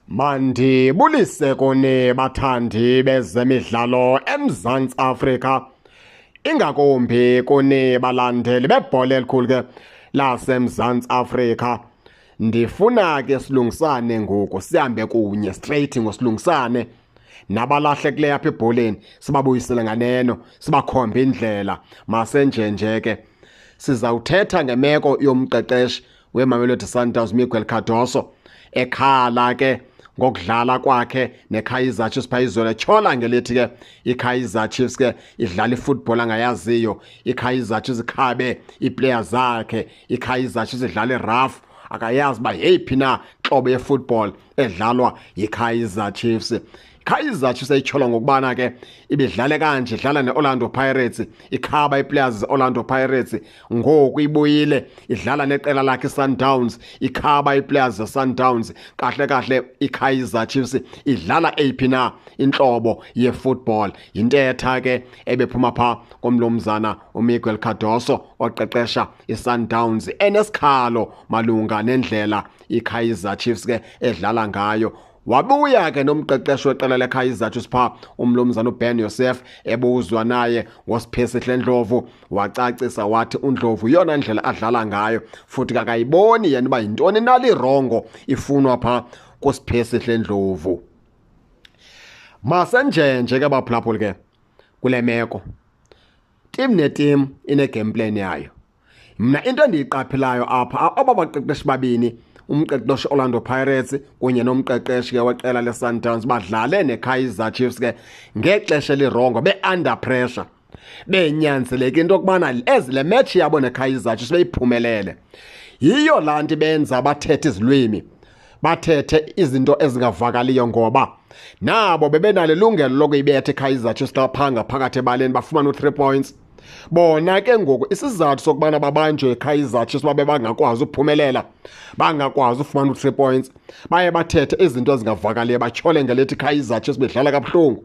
Mandibulise kuni bathandi bezemidlalo eMzantsi Afrika, ingakumbi kuni balandeli bebhola elikhulu ke laseMzantsi Afrika. Ndifuna ke silungisane ngoku, sihambe kunye straight ngosilungisane nabalahlekileyo apha ebholeni, sibabuyisele nganeno, sibakhombe indlela. Masenjenje ke sizawuthetha ngemeko yomqeqeshi weMamelodi Sundowns Miguel Cardoso, ekhala ke ngokudlala kwakhe neKaizer Chiefs phaa izolo, etyhola ngelithi ke iKaizer Chiefs ke idlala ifootball angayaziyo, iKaizer Chiefs ikhabe iiplayers zakhe, iKaizer Chiefs idlala irough, akayazi uba yeyiphi na ntlobo yefootball edlalwa yiKaizer Chiefs. Kaizer Chiefs eyityholwa ngokubana ke ibidlale kanje, idlala ne-Orlando Pirates, ikhaba ii-players ze-Orlando Pirates. Ngoku ibuyile idlala neqela lakhe iSundowns, ikhaba ii-players ze-Sundowns. Kahle kahle iKaizer Chiefs idlala eyiphi na intlobo yefootball? Yintetha ke ebephuma phaa komlomzana uMiguel Cardoso oqeqesha iSundowns, enesikhalo malunga nendlela iKaizer Chiefs ke edlala ngayo. Wabuya ke nomqeqeshi weqela leKaizer Chiefs phaa umlumzana uBen Yosef, ebuzwa naye ngoSiphesihle Ndlovu, wacacisa wathi uNdlovu yiyona ndlela adlala ngayo, futhi kakayiboni yena uba yintoni nali-wrong ifunwa phaa kuSiphesihle Ndlovu. Masenjenje ke baphulaphuli ke kule meko, tim netim ine-game plan yayo. Mna into endiyiqaphelayo apha, aba baqeqeshi babini, umqeqeshi Orlando Pirates kunye nomqeqeshi ke weqela leSundowns, badlale neKaizer Chiefs ke ngexesha eli-wrong, be-under pressure, benyanzeleka into yokubana ezi le match yabo neKaizer Chiefs beyiphumelele. Yiyo laa nto benza bathethe izilwimi, bathethe izinto ezingavakaliyo, ngoba nabo bebenalo ilungelo lokuyibetha iKaizer Chiefs xa phaa ngaphakathi ebaleni, bafumane u-3 points. Bona ke ngoku isizathu sokubana babanjwe iKaizer Chiefs, babe bangakwazi uphumelela, bangakwazi ufumana u-3 points, baye bathethe izinto ezingavakaliyo, batyhole ngelithi iKaizer Chiefs bedlala kabuhlungu.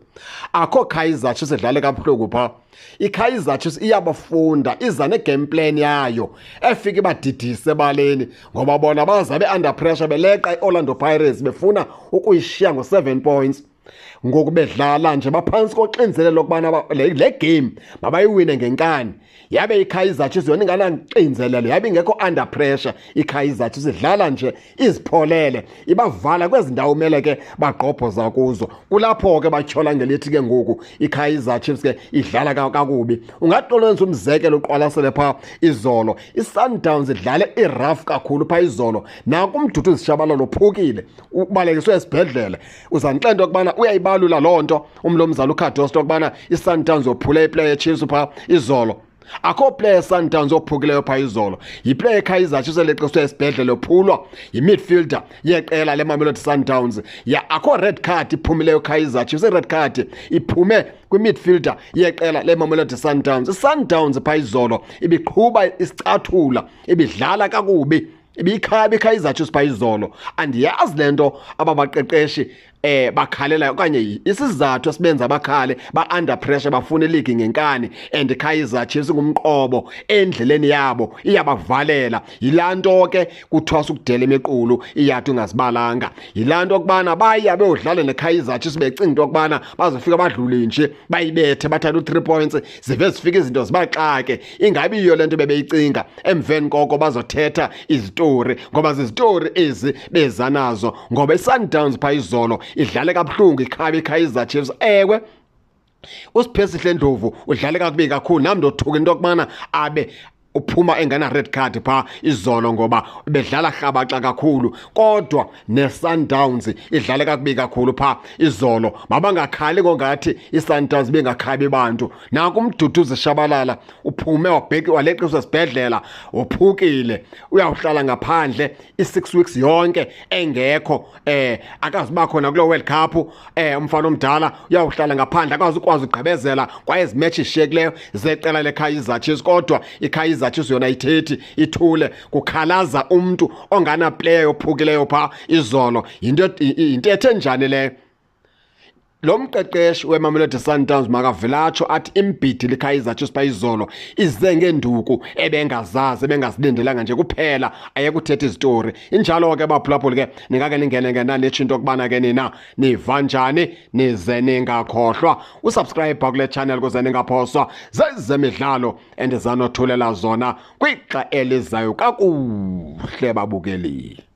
Akho Kaizer Chiefs edlale kabuhlungu phaa. IKaizer Chiefs iyabafunda, iza ne-game plan yayo efika ibadidise ebaleni, ngoba bona baza be-under pressure, beleqa i-Orlando Pirates, befuna ukuyishiya ngo-7 points. Ngoku bedlala nje baphantsi koxinzelelo lokubana le game mabayiwine ngenkani. Yabe iKaizer Chiefs yona ingenaxinzelelo, yabe ingekho under pressure. IKaizer Chiefs idlala nje izipholele, ibavala kwezi ndawo kumele ke bagqobhoza kuzo. Kulapho ke batyhola ngelithi ke ngoku iKaizer Chiefs ke idlala kakubi. Ungathi wenza umzekelo, uqwalasele phaa izolo, iSundowns idlale irough kakhulu phaa izolo. Naku uMduduzi Shabalala uphukile, ubalekiswe esibhedlele. Uzandixela into yokubana uyayibalula loo nto umlomzana uCardoso into yokubana iSundowns yophule iplayer yeChiefs phaa izolo? Akho player Sundowns ophukileyo phaa izolo, yiplayer yeKaizer Chiefs eleqiswe esibhedlele, yophulwa yimidfielder yeqela leMamelodi Sundowns. Ya, akho red card iphumileyo Kaizer Chiefs, i-red card iphume kwimidfielder yeqela leMamelodi Sundowns. ISundowns phaa izolo ibiqhuba isicathula, ibidlala kakubi, ibiyikhaba iKaizer Chiefs phaa izolo. Andiyazi le nto aba baqeqeshi bakhalela, okanye isizathu esibenza bakhale. Ba-under pressure, bafuna iligi ngenkani, and Kaizer Chiefs ngumqobo endleleni yabo, iyabavalela. Yilaa nto ke kuthiwa sukudela imiqulu iyadi ungazibalanga. Yilaa nto yokubana baya beyodlala neKaizer Chiefs becinga into yokubana bazofika badlule nje, bayibethe, bathathe u-3 points, zive zifika izinto zibaxake, ingabi yiyo le nto bebeyicinga. Emveni koko bazothetha izitori, ngoba zizitori ezi beza nazo, ngoba iSundowns phaa izolo idlale kabuhlungu, ikhabe iKaizer Chiefs. Ewe, uSiphesihle Ndlovu udlale kakubi kakhulu. Nam ndothuka into yokubana abe uphuma engena red card phaa izolo, ngoba bedlala rhabaxa kakhulu. Kodwa neSundowns idlale kakubi kakhulu phaa izolo. Mabangakhali ngongathi iSundowns bengakhabi bantu. Naku uMduduzi Shabalala uphume wabheki, waleqiswa esibhedlela, uphukile, uyawuhlala ngaphandle i-6 weeks yonke engekho, akazuba khona kulo World Cup. Umfana omdala uyawuhlala ngaphandle, akwazi ukwazi ugqibezela kwaye ezi match ishiyekileyo zeqela leKaizer Chiefs. Kodwa iKaizer Chiefs yona ithethi, ithule, kukhalaza umntu ongana player yophukileyo phaa izolo. Yinto yintethe njani leyo? Lo mqeqeshi weMamelodi Sundowns makavilatsho athi imbhidi liKaizer Chiefs bayizolo ize ngeenduku ebengazazi ebengazilindelanga nje kuphela ayekuthetha izitori. Injalo ke baphulaphuli ke ningake ningene ke nanitsho into yokubana ke nina niva njani nize ningakhohlwa usubscribe kule channel kuze ningaphoswa zezemidlalo endizanothulela zona kwixa elizayo kakuhle babukeli.